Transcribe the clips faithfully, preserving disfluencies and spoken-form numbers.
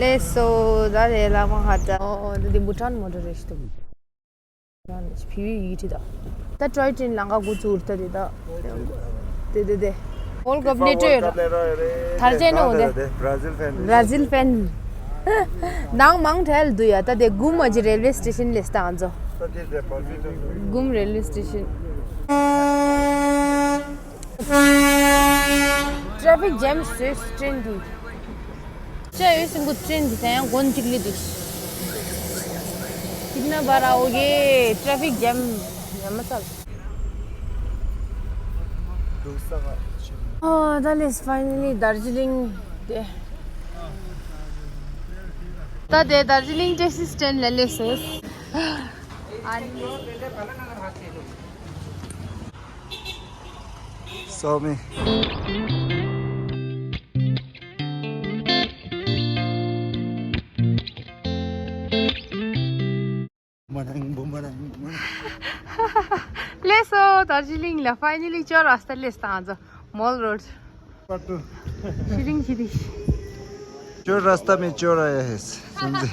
ལགས་སོ། ད་རེད་ལ་མ་ཧ་ད། ཨོ་འདི་འདི་བྷུ་ཊན་མོ་ཊ་རེད་ཤི་ཏུ། བྷི་བི་ཡི་ཁྲི་ད། ད་ཀྲོའི་ཊིན་ལང་ཀ་གུ་ཚུར་ད་དེ་ད། དེ་དེ་དེ། ཝོལ་ཀབ་ལེ་ཏོ་ཡོད་ར། ཐར་ཅེ་ནོ་འོ་དེ། བྷ་ར་ཟིལ་ཕེན། བྷ་ར་ཟིལ་ཕེན། ནང་མང་ཐལ་དུ་ཡ་ད་དེ་གུམ་ཨ་ཇི་རེལ་ཝེ་སི་ཊེ་ཤན་ལེ་སྟངས་ཛོ། གུམ་རེལ་ཝེ་སི་ཊེ་ཤན། ཊེ་ཕིག་ཇེམ་སུ་ཊྲེན་དུ། ཅ་ཡོད་སེམས་ཀུ་ཊྲེན་དུ་ཡང་གོན་ཅིག་ལི་དུ། ཁྱིམ་ན་བར་ཨོ་གེ་ཊེ་ཕིག་ཇེམ་ཡ་མ་ཚལ། ཨོ་ད་ལེས་ཕའི་ནལ་ལི་དར་ཇི་ལིང་དེ། ད་དེ་དར་ཇི་ལིང་ཊེ་སི་སི་ཊེན་ལ་ལེས་སོ། སོ་མི། Boomerang, boomerang, boomerang. ལེས་སོ། དར་ཇི་ལིང་ལ་ཕའི་ནལ་ལི་ཅོ་ར་སྟ་ལེས་སྟངས་ཛོ། མོལ་རོ་ཌི། Part two. ཤི་རིང་ཤི་རིང་། ཅོ་ར་སྟ་མེ་ཅོ་ར་ཡ་ཧེས། སུན་ཛི།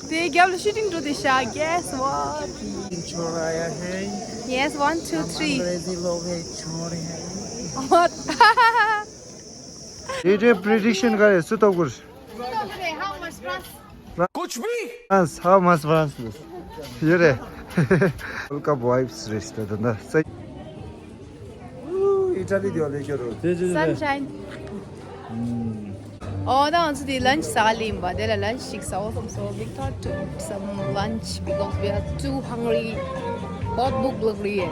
དེ་རྒྱབ་ལ་ཤུ་ཊིང་འགྲོ་དེ་ཤ། Guess what? छोरा आया है। Yes, one, two, three. अंग्रेजी लोग है, छोरे हैं। What? དེ་དེ་པི་རི་ཌིག་ཤན་ག་རེ་སུ་ཐོབ་གུར། How much France? कुछ भी। France, how much France? ཡོད་རེད། World Cup vibes རེད་ཤི་ད་ད་ད། ཨི་ཊ་ལི་དེ་བ་ལས་ཤོར་རོ། Sunshine. ཨོ་ད་ང་ཚོ་དེ་ལན་ཆི་ཟ་ག་ལེན་པ། དེ་ལ་ལན་ཆི་ཞིག་ཟ་འོ་བསམ་སོང་། We thought to eat some lunch because we are too hungry. बहुत भूख लग रही है।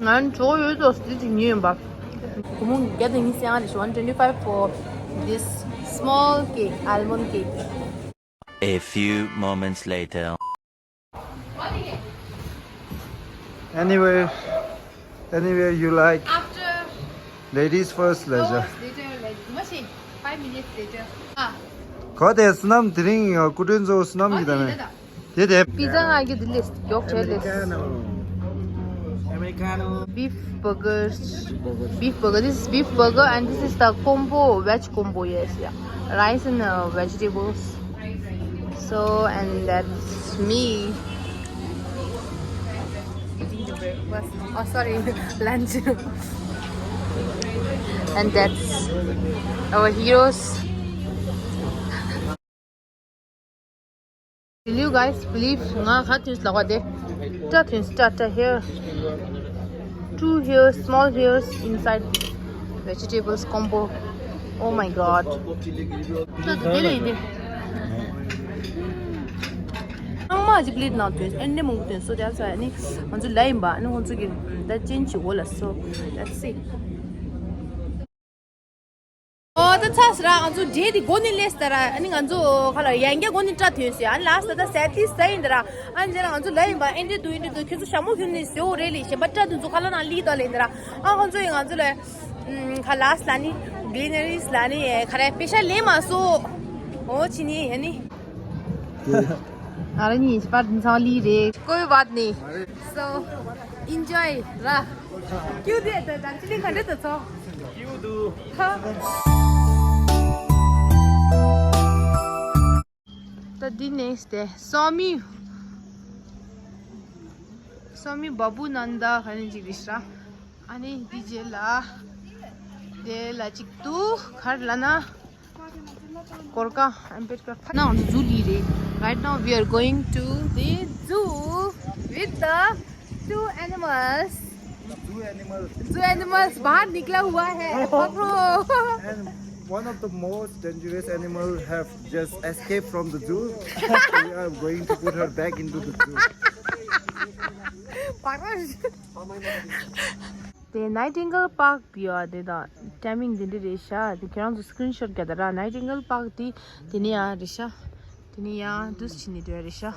ང་ཚོ་ཡོད་དོ་སི་ཊི་ཉོས་ཡིན་པ། སྒོར་མོ་བརྒྱ་དང་ཉི་ཤུ་རྩ་ལྔ་རེད་ཤི། One twenty five for this small cake, almond cake. A few moments later. Anywhere, anywhere you like. After. Ladies first ལ་ཇ། Hours later, like, མ་ཤེས། Five minutes later. ཨ། ག་དེ་བསོད་ནམས་དེ་རིང་སྐུ་མགྲོན་ཚོ་བསོད་ནམས་ཀྱི་ད་ནི། དེ་དེ། Pizza ང་གི་དེ་ལེས་མགྱོགས་བྱས་ལེས། Americano. Americano. Beef burgers. Beef burger. This is beef burger and this is the combo, veg combo, yes, yeah. Rice and uh, vegetables. So, and that's me. Eating the breakfast. Oh, sorry, lunch. And that's our heroes. Will you guys believe? ང་ཁ་ཐུན་ལ་བ་དེ། ཏ་ཐུན་ཏ་ཏ་here. Two here, small here's inside vegetables combo. Oh my god. ཏ་ཏ་དེ་ལས་དེ། ཚང་མ་ཅིག་པི་ལེཊ་ནང་ཐོན། ཨེ་འདྲ་མང་པོ་ཐོན་སོང་། དེ་ཚོ་ནི་ང་ཚོ་ལ་ཡིན་པ། ཨ་ནི་ཁོང་ཚོ་གི་ད་ཅན་ཅིག་འོ་ལ་སོ། That's it. ཨོ་ད་ཚར་སོང་ར། ང་ཚོ་འདྲེ་དེ་སྒོ་ནས་སླེབས་སོང་ར། ཨ་ནི་ང་ཚོ་ཁ་ལ་ཡང་བསྐྱར་སྒོ་ནས་སྐྲ་ཐོན་སོང་། ཨ་ནི་ལ་སྟ་ད་ཟས་དེ་ཟ་ཡིན་ད་ར། ཨ་ནི་རྗེས་ལ་ང་ཚོ་ལ་ཡིན་པ། ཨེ་འདྲ་འདུག་ཨེ་འདྲ་འདུག་ཁྱོད་ཚོ་ཞྭ་མོ་གྱོན་ནས་ཟེར་འོ་རེད་ལེ། གཞན་པ་སྐྲ་དེ་ཚོ་ཁ་ལག་ནང་སླེབས་ད་ལེ་ཡིན་ད་ར། ཨ་ཁོང་ཚོ་ཡིས་ང་ཚོ་ལ་ཁ་ལག་ལ་ནི་གི་ནི་རིས་ལ་ནི་ཁ་ར་པེ་ཤ་ལེན་མ་སོང་། ཨོ་ཕྱི་ནི་ཨ་ནི། ང་རང་གཉིས་པར་འདི་ཚང་ལི་རེད། कोई बात नहीं। So, enjoy ར། ཀྱུ་དེ་ད་ད་ཅི་ལིང་ག་འདྲ་ད་ཚོ། ཀྱུ་དུ། ཧ། ད་འདི་next day སོ་མི། སོ་མི་བ་བུ་ནན་ད་ག་ནི་ཅིག་རེད་ཤག་ཨ་ནི་འདི་རྗེས་ལ་དེ་ལ་ཅིག་ཏུ་གར་ལ་ན། གོར་ཀ་ཨམ་བེད་ཀར་ཕ་ནང་འཛུལ་ལི་རེད། Right now we are going to the zoo with the two animals. Two animals. Two animals बाहर निकला हुआ है, पकड़ो। And one of the most dangerous animal have just escaped from the zoo. We are going to put her back into the zoo. पकड़ो। དེ་Nightingale Park དེ་ཡོད་དེ་དང་ཊའི་མིང་དེ་འདྲ་རེད་ཤག་དེ་ཁྱེད་རང་ཚོ་སི་ཀི་རིན་ཤོཊ་རྒྱག་ད་ར། Nightingale Park དེ་དེ་ནས་ཡང་རེད་ཤག་དེ་ནས་ཡང་འདུག་སེ་ཕྱིན་ནས་འགྲོ་ཡ་རེད་ཤག་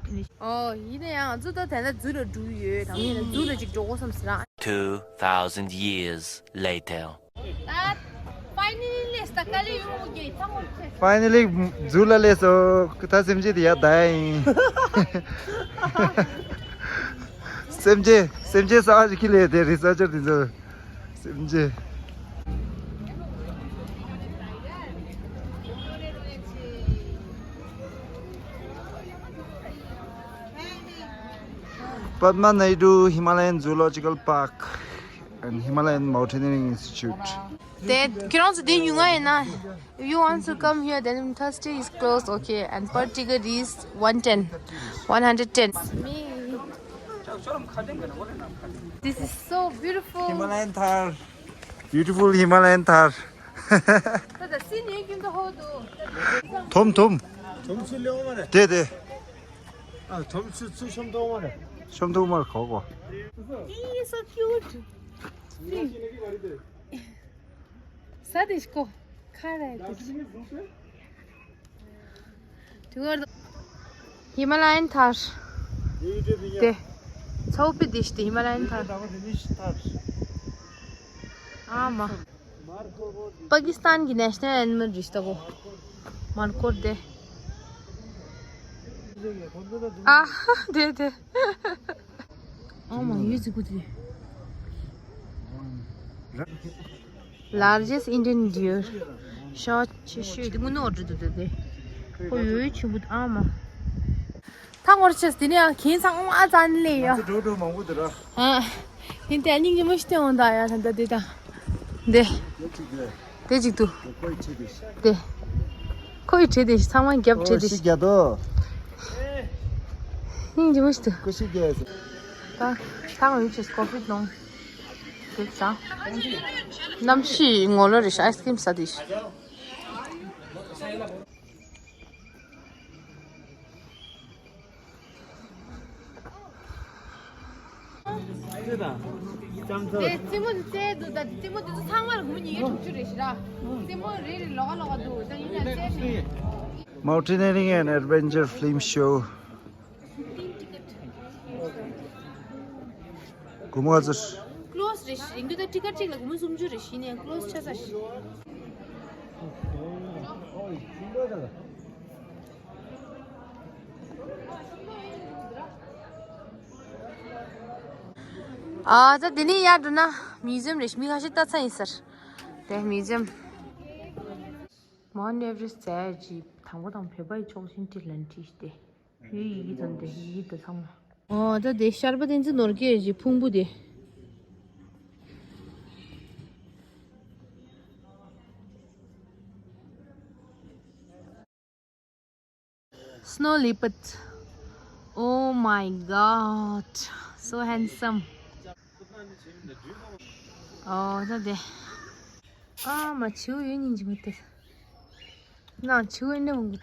དེ་ནས། ཨོ་ཡིན་ན་ཡང་ང་ཚོ་ད་ད་ལྟ་ཛུ་ལ་འགྲོ་གི་ཡོད། ད་ཡིན་ན་ཛུ་ལ་ཅིག་འགྲོ་དགོས་བསམ་ཟེར་ན། Two thousand years later. ད་finally སླེབས་ད་ག་ལེ་ཡོང་གི་ཚང་མ་ཆེ། Finally ཛུ་ལ་སླེབས་སོང་། ད་སེམས་ཅན་དེ་ཡར་བསྡད་ཡིན། སེམས་ཅན་སེམས་ཅན་གསར་པ་ཞིག་ཁྱེར་སླེབས་དེ་རི་སར་ཆར་དེ་ཚོ་སེམས་ཅན། Padma Naidu Himalayan Zoological Park and Himalayan Mountaineering Institute. དེ་ཁྱེད་རང་ཚོ་དེ་ཡོང་ང་ཡིན་ན། If you want to come here, then Thursday is closed, okay? And per ticket is one ten, one hundred ten. This is so beautiful. Himalayan Thar. Beautiful Himalayan Thar. ད་ད་སི་ནས་ཀུན་ཏུ་ཧོ་དུ། ཐོམ་ཐོམ། ཐོམ་ཆུ་ལེའོ་མ་རེད། དེ་དེ། ཨ་ཐོམ་ཆུ་ཆུ་ཤོམ་ཐོག་མ་རེད། ཤོམ་ཐོག་མར་གོ་གོ། He's so cute. See. Sadishko. Kharaytis. Himalayan Thar. དེ། ཚའོ་པི་དེ་ཤི་དེ་Himalayan Thar. ཨ་མ། པ་ཀི་སི་ཐན་གྱི་national animal རེད་ཤག་གོ། མར་ཀོར་དེ། ཨ་དེ་དེ། ཨ་མ་ཡོད་ཅིག་གུ་དེ། Largest Indian deer. ཤ་ཆེ་ཤོས་དེ་དངུལ་ནོར་འདྲ་འདུག་དེ། ཁོ་ཡོད་ཆེན་པོ་ཨ་མ། ཐང་བར་ཆེས་དེ་ནས་ཡང་ཁྱེད་ཚང་མ་ཙན་ལེ་ཡ། ང་ཚོ་འགྲོ་འགྲོ་མང་པོ་འདུག་ར། ཨ། དེ་ནས་སྙིང་རྗེ་མོ་ཞིག་སྟོན་འོང་ད་ཡ་ད་ད་དེ་ད། དེ། དེ་གཅིག་དེ། དེ་གཅིག་ཏུ། དེ་ཁོའི་ཁྲིད་དེ། དེ། ཁོའི་ཁྲིད་དེ་ཚང་མ་རྒྱབ་ཁྲིད་དེ། ཨོ་ཤི་རྒྱ་དོ། སྙིང་རྗེ་མོ་ཞིག་ཏུ། ཁོ་ཤི་རྒྱ་ཡ། ད་ད་ང་ཡུལ་ཆེས་ཀོ་ཕི་ནང་། དེ་ཚ། གནམ་གཤིས་ངོ་ལོ་རེ་ཤ་ཨའི་སི་ཀྲིམ་ཟ་དེ་ཤི། རྩེད་མོ་རྩེ་འདུག་ད་རྩེད་མོ་དེ་ཚོ་ཚང་མ་ལ་སྒོར་མོ་ཉིས་བརྒྱ་དྲུག་ཅུ་རེད་ཤི་ར། རྩེད་མོ་རེ་རེ་ལོགས་ཀ་ལོགས་ཀ་འདུག་ད་ཡིན་ན་རྩེད་མེད། Mountaineering and Adventure Film Show. སྒོར་མོ་ག་ཚོད། ཀློ་སི་རེད་ཤི། རིང་དུ་ད་ཊི་ཀེ་ཊི་གཅིག་ལ་སྒོར་མོ་སུམ་ཅུ་རེད་ཤི་ནས་ཀློ་སི་ཆ་ཚ་ཤི། ཨ་ད་དེ་ནས་ཡར་འགྲོ་ན་མིའུ་ཛི་ཡམ་རེད་ཤི། མི་ཁ་ཤས་ལྟ་ཚར་ཡིན་ཟེར། དེ་མིའུ་ཛི་ཡམ། མའུན་ཊི་ཨེ་ཝ་རེ་སི་ཊི་རྩེ་གཅིག་དང་པོ་དང་བོད་པ་ཡི་ཆོག་མཆན་ཊི་ལན་ཊི་སྟེ། བོད་ཡི་གེ་དང་དེ་ཡི་གེ་དེ་ཚང་མ། ཨོ་ད་དེ་ཤར་པ་བསྟན་འཛིན་ནོར་གྱི་ཕུང་པོ་དེ། Snow leopard. Oh my God. So handsome. ཨོ་ད་དེ། ཨ་མ་བྱིའུ་ཡོད་སྙིང་རྗེ་མོ་དེ། ན་བྱིའུ་ཨེ་འདྲ་མང་པོ་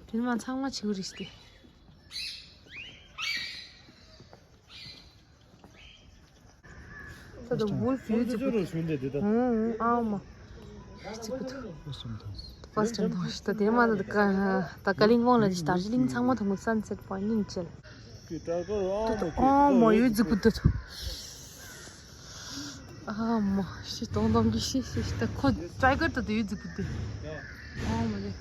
འདུག་དེ་མ་ཚང་མ་བྱིའུ་རེད་དེ། ད་དུང་wolf ཡོད་ཅིག་པུ། ཧུང་ཧུང་ཨ་མ། ཅིག་པུ་འདུག། first time མཐོང་ཤི་ད་དེ་མ་ད་ད་ཀ་ལིང་བོང་ལ་ཅི་དར་ཇི་ལིང་ཚང་མ་མཐོང་གི་སན་སེཊ་པོ་ཨིན་སྙིང་རྗེ། ཨ་མ་ཡོད་ཅིག་པུ་འདུག། ཨ་མ་ཤི་སྟོང་སྟོང་གི་ཤི་ཤི་ཤི་ད་ཁོ་ཊའི་གར་ད་དུ་ཡོད་ཅིག་པུ་འདུག། ཨ་མ་རེད།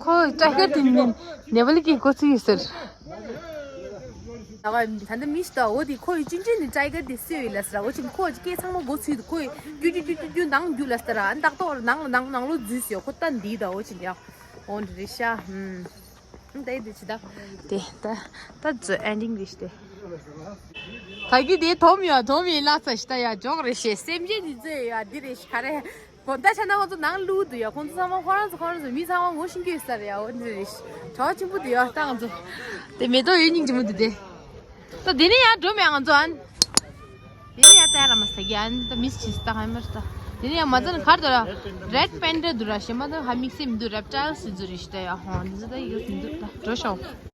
ཁོ་ཊའི་གར་དེ་ནི་ནེ་པ་ལི་གི་འགོ་ཚུགས་ཡོད་ཟེར། ད་ལྟ་མི་ཞིག་ད་འོ་དེ་ཁོ་ཡི་ཅིན་ཅིན་ནི་ཊའི་གར་དེ་སུས་ཡོད་ལ་ཟེར་འོ་ཅིན་ཁོ་སྐད་ཚང་མ་འགོ་ཚུགས་ཁོ་ཡི་རྒྱུ་རྒྱུ་རྒྱུ་རྒྱུ་རྒྱུ་ནང་རྒྱུ་ལ་ཟེར་ཨ་ནི་ཏག་ཏོག་ནང་ནང་ནང་ལོ་འཛུལ་ཟེར་ཁོ་ད་འདི་ད་འོ་ཅིན་ཡ་འོ་འདི་རེད་ཤ་ཧུམ། ད་ཡི་འདི་ཅི་ད། དེ་ད་ད་ཛོ་ཨེན་ཌིང་རེད་ཤི་དེ། ད་གི་དེ་དོམ་ཡོད་དོམ་ཡིན་ལ་ཚ་ཤི་ད་ཡ་འཇོག་རེད་ཤེ་སེམས་ཅན་འདི་ཚོ་ཡ་འདི་རེད་ཤི་ག་རེ། གོ་ད་ཆ་ན་ང་ཚོ་ནང་བླུག་འདུག་ཡ་ཁོང་ཚོ་ཚང་མ་ཁོ་རང་ཚོ་ཁོ་རང་ཚོ་མི་ཚང་མ་ངོ་ཤེས་ཀྱི་ཡོད་ས་རེད་ཡ་འོ་འདི་རེད་ཤི་གྲོགས་ཆེན་པོ་འདུག་ཡ་ད་ང་ཚོ། དེ་མེ་ཏོག་ཡོད་སྙིང་རྗེ་མོ་འདུག་དེ། ད་དེ་ནས་ཡར་འགྲོ་མེད་ང་ཚོ་ཨན། དེ་ནས་ཡར་ལྟ་ཡ་ར་མ་ཟ་གི་ཨན་ད་མིས་ཆིས་ད་ཧ་མར་ད། དེ་ནས་ཡར་མ་ཚ་ན་གར་དུ་ར། རེད་པན་ཌ་འདུག་ར་ཞེ་མ་ད་ཧ་དམིགས་བསལ་མི་འདུག་རེབ་ཊའིལ་སི་འཛུ་རེ་ཞིག་ད་ཡ་ཧོ་འདི་ཚོ་ད་ཡོད་མི་འདུག་ད་འགྲོ་ཤོག